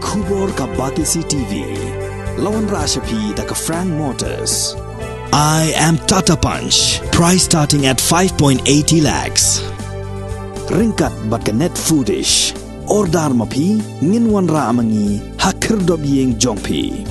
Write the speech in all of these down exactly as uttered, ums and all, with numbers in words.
Khubor ka Batesi T V. La wanrah sha phi da ka Frank Motors. I am Tata Punch. Price starting at five point eighty lakhs. Ryngkat bad ka Net Foodish. Order ma phi, ngin wanrah ma ngi ha khyrdop ïing jong phi.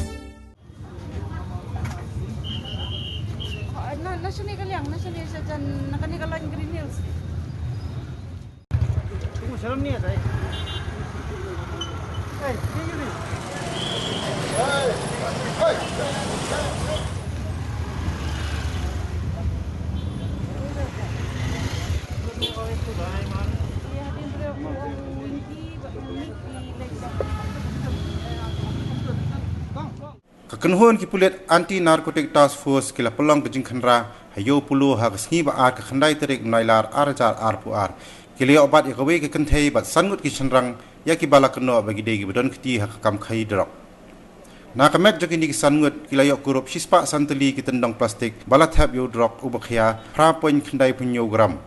Ka kynhun ki pulit Anti Narcotic Task Force ki la pynlong ka jingkhynra ha Ïew Polo ha ka sngi ba ar ka khyndai tarik Nailar ar hajar arphew ar. Ki la ïoh bat ïa kawei ka kynthei bad san ngut ki shynrang ïa kiba la kynnoh ba ki dei kiba don kti ha ka kam khaïi drok. Na ka met jong kine ki san ngut ki la ïoh kurup shispah san tylli ki tyndong plastik ba la thep ïa u drok uba khia phra point khyndai phew hynñiew gram.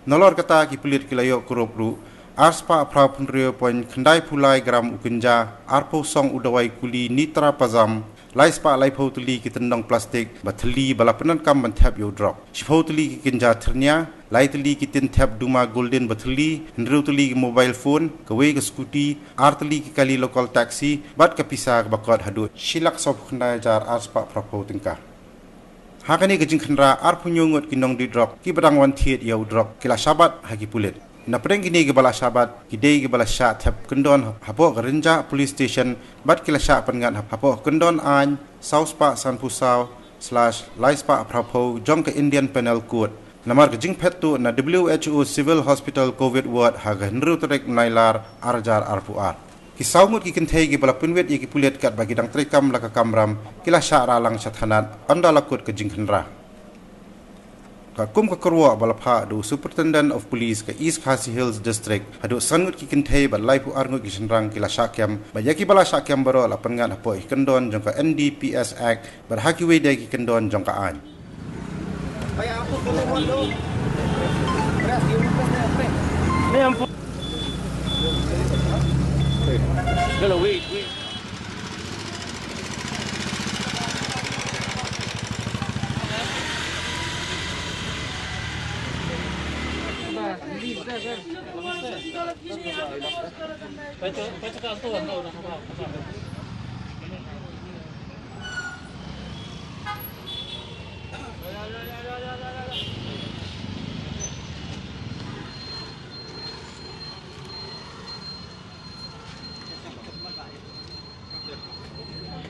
Nalor kata ki pulit ki la ïoh kurup ruh arspah phra phew hynriew point khyndai phew lai gram u kynja, arphew song u dawai kuli nitrazepam, laispah laiphew tylli ki tyndong plastik ba thylli ba la pyndonkam ban thep ïa u drok, shiphew tylli ki kynja thyrnia, lai tylli ki tin thep duma golden ba thylli, hynriew tylli ki mobile phone, kawei ka scooty, ar tylli ki kali local taxi bad ka pisa kaba kot haduh shi lak sawphew khyndai hajar arspah phraphew tyngka. Ha kane ka jingkhynra, arphew hynñiew ngut ki nongdie drok kiba dang wan thied ïa u drok ki la shah bat ha ki pulit. Napdeng kine kiba la shah bat, ki dei kiba la shah thep kyndon hapoh ka Rynjah Police Station bad ki la shah pynngat hapoh kyndon aiñ sawspah sanphew saw slash laispah phraphew jong ka Indian Penal Code. Namar ka jingphet tuh na W H O Civil Hospital Covid Ward ha ka hynriew tarik Nailar ar hajar arphew ar. Ki saw ngut ki kynthei kiba la pynwit ïa ki pulit katba ki dang treikam la ka kamram ki la shah rah lang sha thanat ynda la kut ka jingkhynra. Ka kum ka kyrwoh ba la phah da u Superintendent of Police ka East Khasi Hills District, haduh san ngut ki kynthei bad laiphew ar ngut ki shynrang ki la shah kem, bad ïa kiba la shah kem baroh la pynngat hapoh ki kyndon jong ka N D P S Act bad ha kiwei de ki kyndon jong ka aiñ.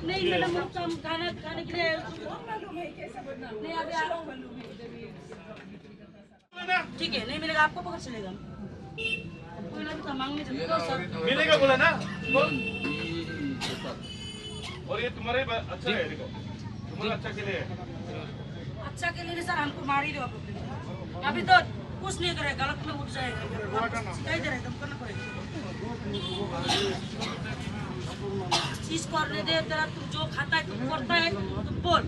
नहीं, मैडम, हम काम खाना खाने के लिए नहीं, अभी आ रहा हूँ। ठीक है, नहीं मिलेगा, आपको पकड़ चलेगा। कोई ना, तो मांग नहीं सकते, तो सर। मिलेगा बोला ना? बोल। और ये तुम्हारे ब-, अच्छा है, देखो। तुम्हारा अच्छा के लिए है। अच्छा के लिए नहीं सर, हमको मार ही दो आप लोग। अभी तो कुछ नहीं करे, गलत में उठ जाएगा। सिखाई दे रहे, तुमको ना पड़ेगा। चीज करने दे, तेरा तू जो खाता है, तू करता है, तू बोल।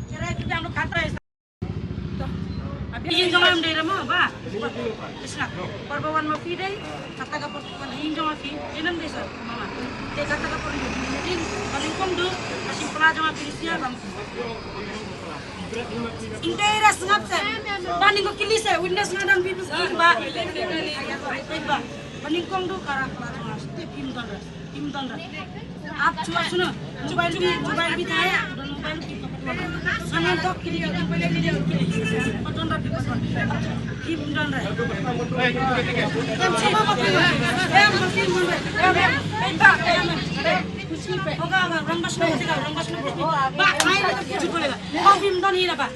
तेरा एक रुपया हम लोग खाता है। Ïing jong nga em dei re mo ba. Isna. Por ba wan ma phi dei. Kata ka por wan ïing jong nga phi. Ïing em dei sir. Mama. Te kata ka por ïing. Ïing ba nyngkong du. Ka shim pla jong nga phi sia ba. Ïing dei re sngap sir. Ba nyngkong kili sir. Witness nga dang bi ba. Ba. Ba nyngkong du ka ra pla jong nga. Te phim don re. Phim don re. आप छुआ सुनो, मोबाइल भी, मोबाइल भी था, मोबाइल भी पकड़ लो। सामान तो के लिए, के लिए, के लिए, पकड़ लो, पकड़ लो। ये मुंडन रहा है। हम सब पकड़ लो। हम सब मुंडन रहा है। होगा, होगा, रंगबस में होगा, रंगबस में। बा, माई ने तो कुछ बोलेगा। वो भी मुंडन ही रहा बा।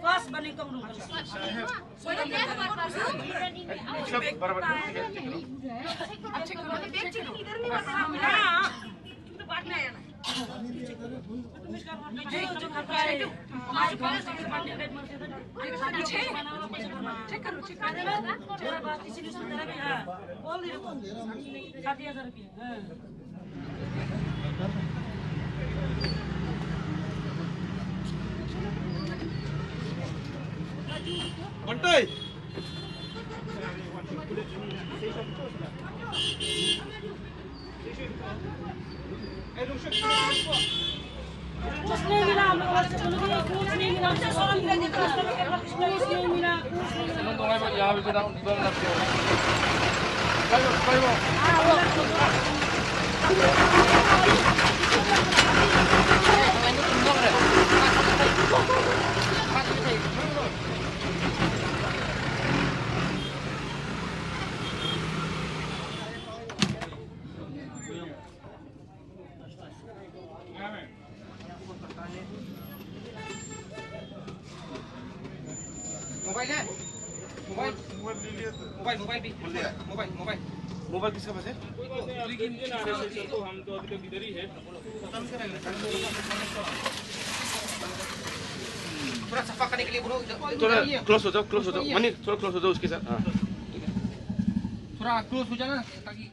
First bani kong rung. मोबाइल है? मोबाइल? मोबाइल, मोबाइल भी। मोबाइल, मोबाइल। मोबाइल किसके पास है? तो हम तो अभी तक इधर ही है। थोड़ा सफा करने के लिए बोलो, इधर, इधर थोड़ा आइए। क्लोज हो जाओ, क्लोज हो जाओ। आइए। मनी, थोड़ा क्लोज हो जाओ उसके साथ। हाँ। थोड़ा क्लोज हो जाना ताकि